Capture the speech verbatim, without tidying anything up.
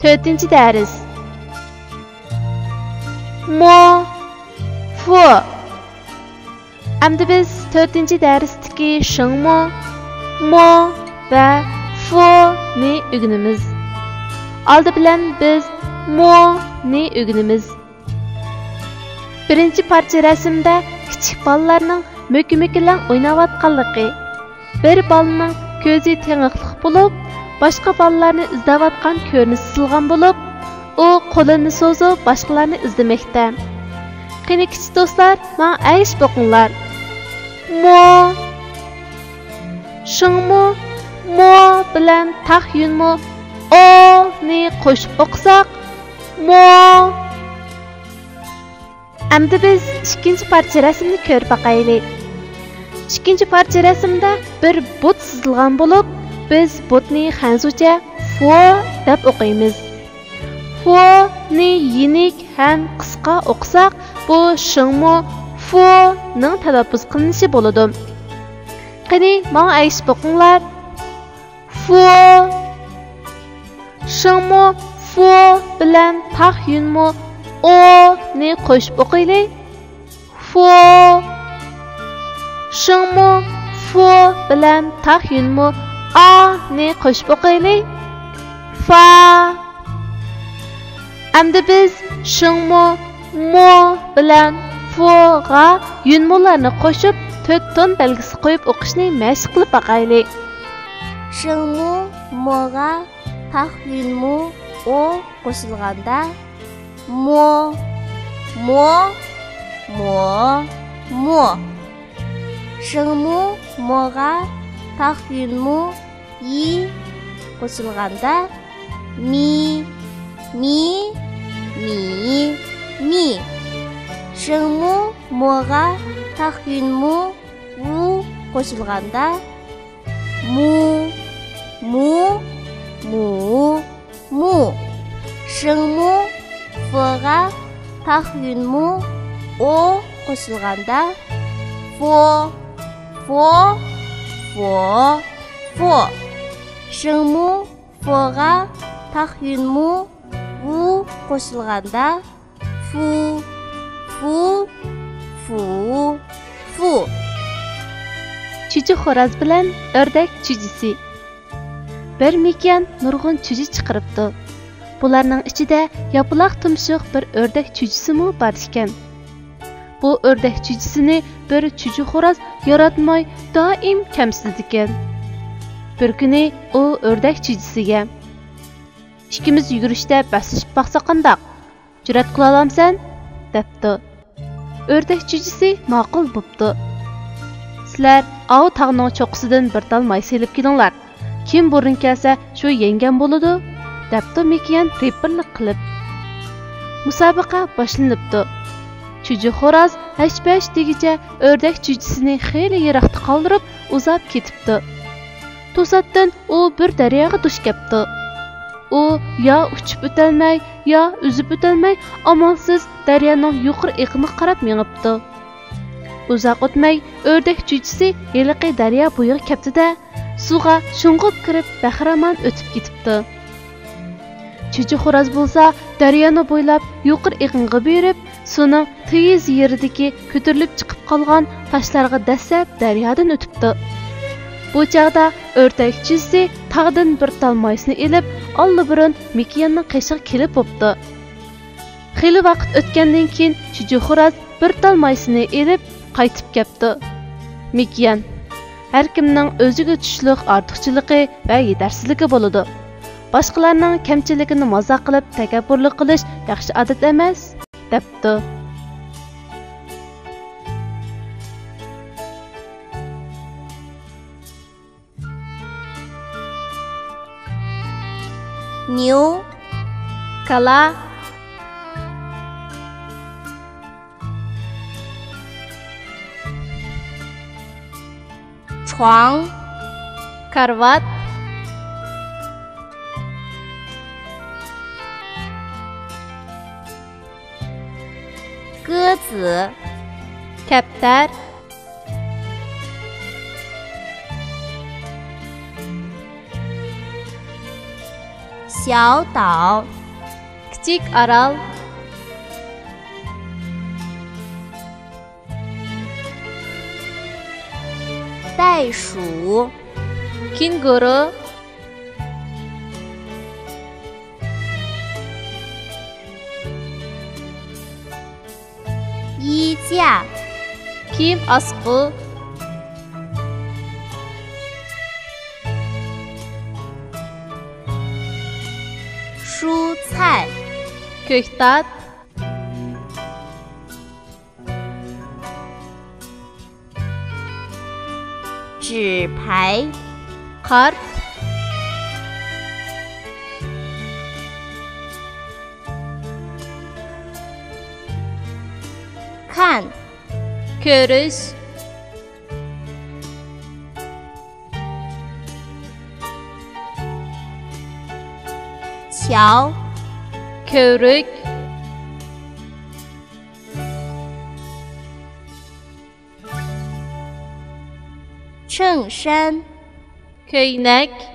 تۆتىنچى دەرس. مو، فو. ئەمدى بىز تۆتىنچى دەرستىكى شىڭمۇ، مو ۋە فونى ئۆگىنىمىز. ئالدى بىلەن بىز مونى ئۆگىنىمىز. بىرىنچى پارچە رەسىمدە كىچىك بالىلارنىڭ مۆكە-مۆكىلەڭ ئويناۋاتقانلىقى. بىر بالىنىڭ كۆزى تېڭىقلىق بولۇپ، باشقا بالىلارنى ئىزدەۋاتقان كۆرۈنۈشى سىزىلغان بولۇپ، ئۇ قولىنى سوزۇپ باشقىلارنى ئىزدىمەكتە. قېنى كىچىك دوستلار، ماڭا ئەگىشىپ ئوقۇڭلار. مو. شىڭمۇ مو بىلەن تاخيۈنمۇ ئونى قوشۇپ ئوقۇساق، مو. ئەمدى بىز ئىككىنچى پارچە رەسىمنى كۆرۈپ باقايلى. ئىككىنچى پارچە رەسىمدە بىر بۇت سىزىلغان بولۇپ، بىز بۇتنى خەنزۇچە فو دەپ ئوقۇيمىز. فونى يېنىك ھەم قىسقا ئوقۇساق، بۇ شىڭمۇ فونىڭ تەلەپپۇز قىلىنىشى بولىدۇ. قېنى، ماڭا ئەگىشىپ ئوقۇڭلار. فو. شىڭمۇ فو بىلەن تاخيۈنمۇ ئونى قوشۇپ ئوقۇيلى. فو. شىڭمۇ فو بىلەن تاخيۈنمۇ ئانى قوشۇپ ئوقۇيلى. فا. ئەمدى بىز شىڭمۇ مو بىلەن فوغا يۈنمۇلارنى قوشۇپ، تۆت تون بەلگىسى قويۇپ ئوقۇشنى مەشىق قىلىپ باقايلى. شىڭمۇ موغا تاخيۈنمۇ ئو قوشۇلغاندا، مو، مو، مو، مو. شىڭمۇ موغا تاخيۈنمۇ يى قوشۇلغاندا، مى، مى، مى، مى. شىڭمۇ موغا تاخيۈنمۇ ۋۇ قوشۇلغاندا، مۇ، مۇ، مۇ، مۇ. شىڭمۇ فوغا تاخيۈنمۇ ئو قوشۇلغاندا، فو، فو، فو، فو. شىڭمۇ فوغا تاخيۈنمۇ ۋۇ قوشۇلغاندا، فۇ، فۇ، فۇ، فۇ. چۈجە خوراز بىلەن ئۆردەك چۈجىسى. بىر مېكىيان نۇرغۇن چۈجە چىقىرىپتۇ. بۇلارنىڭ ئىچىدە ياپىلاق تۇمشۇق بىر ئۆردەك چۈجىسىمۇ بار ئىكەن. بۇ ئۆردەك چۈجىسىنى بىر چۈجە خوراز ياراتماي دائىم كەمسىتىدىكەن. بىر كۈنى ئۇ ئۆردەك چۈجىسىگە، «ئىككىمىز يۈگۈرۈشتە بەسلىشىپ باقساق قانداق؟ جۈرئەت قىلالامسەن؟» دەپتۇ. ئۆردەك چۈجىسى ماقۇل بوپتۇ. «سىلەر ئاۋۇ تاغنىڭ چوققىسىدىن بىر تال ماي سېلىپ كېلىڭلار. كىم بۇرۇن كەلسە، شۇ يەڭگەن بولىدۇ»، دەپتۇ مېكىيان رېپىرلىق قىلىپ. مۇسابىقە باشلىنىپتۇ. چۈجە خوراز ھەش-پەش دېگۈچە ئۆردەك چۈجىسىنى خېلى يىراقتا قالدۇرۇپ ئۇزاپ كېتىپتۇ. توساتتىن ئۇ بىر دەرياغا دۇچ كەپتۇ. ئۇ يا ئۇچۇپ ئۆتەلمەي، يا ئۈزۈپ ئۆتەلمەي، ئامالسىز دەريانىڭ يۇقىرى ئېقىنىغا قاراپ مېڭىپتۇ. ئۇزاق ئۆتمەي، ئۆردەك چۈجىسى ھېلىقى دەريا بويىغا كەپتۇ-دە، سۇغا شۇڭغۇپ كىرىپ، بەخىرامان ئۆتۈپ كېتىپتۇ. چۈجە خوراز بولسا دەريانى بويلاپ يۇقىرى ئېقىنغا بېرىپ، سۇنىڭ تېيىز يېرىدىكى كۆتۈرۈلۈپ چىقىپ قالغان تاشلارغا دەسسەپ دەريادىن ئۆتۈپتۇ. بۇ چاغدا ئۆردەك چۈجىسى تاغدىن بىر تال مايسىنى ئېلىپ، ئاللىبۇرۇن مېكىياننىڭ قېشىغا كېلىپ بوپتۇ. خېلى ۋاقىت ئۆتكەندىن كېيىن، چۈجە خوراز بىر تال مايسىنى ئېلىپ قايتىپ كەپتۇ. مېكىيان، ھەركىمنىڭ ئۆزىگە چۈشلۈك ئارتۇقچىلىقى ۋە يېتەرسىزلىكى بولىدۇ. باشقىلارنىڭ كەمچىلىكىنى مازاق قىلىپ تەكەببۇرلۇق قىلىش ياخشى ئادەت ئەمەس، دەپتۇ. نيۇ، كالا. 床، كارىۋات. 鸽子، كەپتەر. 小岛. كىچىك ئارال. 袋鼠. كېنگۇرۇ. 衣架. كىيىم ئاسقۇ. 蔬菜. كۆكتات. 纸牌. قارت. 看. كۆرۈش. 瞧. كۆۋرۈك. 衬衫. كۆينەك.